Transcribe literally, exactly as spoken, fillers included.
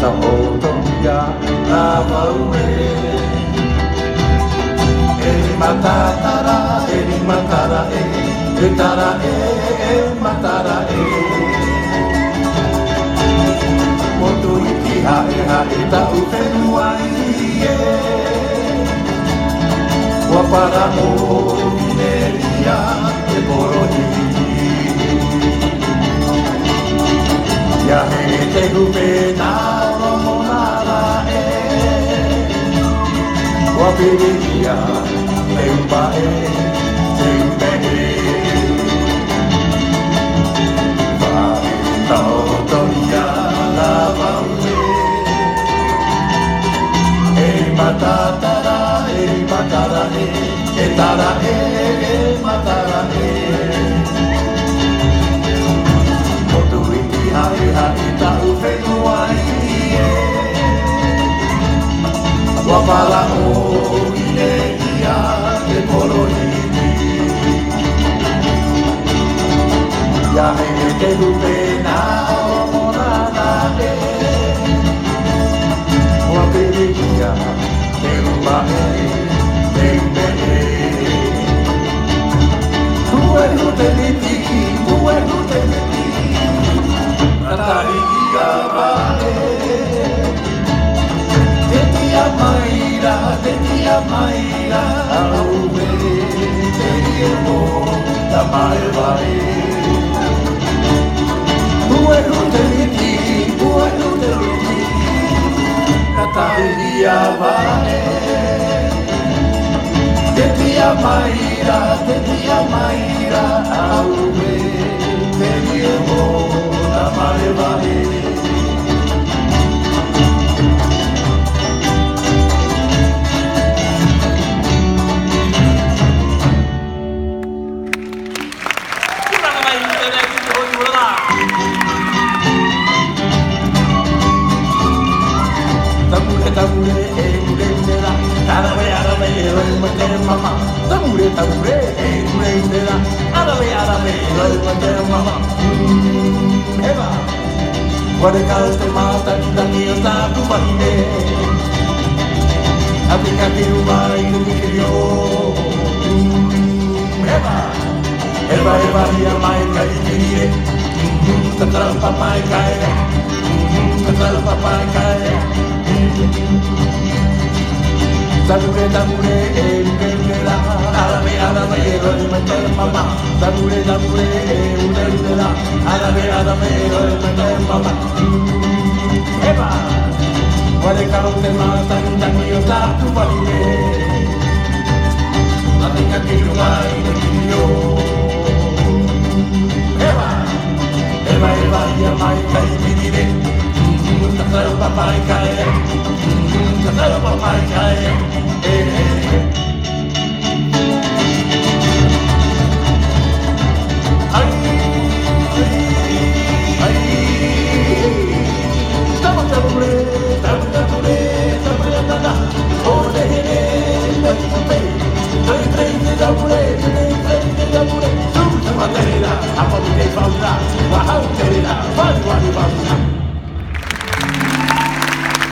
Taʻoto ia rāvau ē. E rima tātara, e rima tara ē, e tara ē, e matara ē. Motu iti haʻehaʻe taʻu fenua ē. ʻUa parau ʻō i te ria te porohiti. ʻIa hē te hupe nā ʻoromono ra ē. ʻUa piri ia te upa ē, te upe ē. Faʻaʻite taʻoto ia rāvau ē. E rima tātara, e rima tara ē, e tara ē, e matara ē. Motu iti haʻehaʻe taʻu fenua ē. ʻUa parau ʻō i te ria te porohiti. ʻIa hē te hupe nā ʻoromono ra ē. ʻUa piri ia te upa ē, te upe ē. Puehu te miti, puehu te miti. Tatahi ia vale. Te tiʻa mai ra, te tiʻa mai ra, auē, te rie mō, tamaeva ē. Puehu te miti, puehu te miti, tatahi ia vale. Te tiʻa mai ra, te tiʻa mai ra, auē, te rie mō, tamaeva ē. Tamure, tamure, e mure, mure ra. Arave, arave, e roimata e mama. Tamure, tamure, e mure, mure ra. Arave, arave, e roimata e mama. Mm, eva. ʻUa reka te mātakitaki o tāku vahine. ʻA te kakiri mai te kikiri o. Mm, eva. Eva, eva, ia mai kai te rire. Mhm, tatarau papai kai. Mhm, tatarau papai kai. Mhm. Tamure, tamure, e mure, mure ra. Arave, arave, e roimata e mama. Tamure, tamure, e mure, mure ra. Arave, arave, e roimata e mama. Eva, ʻua reka te mātakitaki o tāku vahine. ʻA te kakiri mai te kikiri o. Eva, eva, eva, ia mai kai te rire. Tatarau papai kai. Tatarau papai kai. E, e, e. Ai, ai, ai. Tama, tama, re.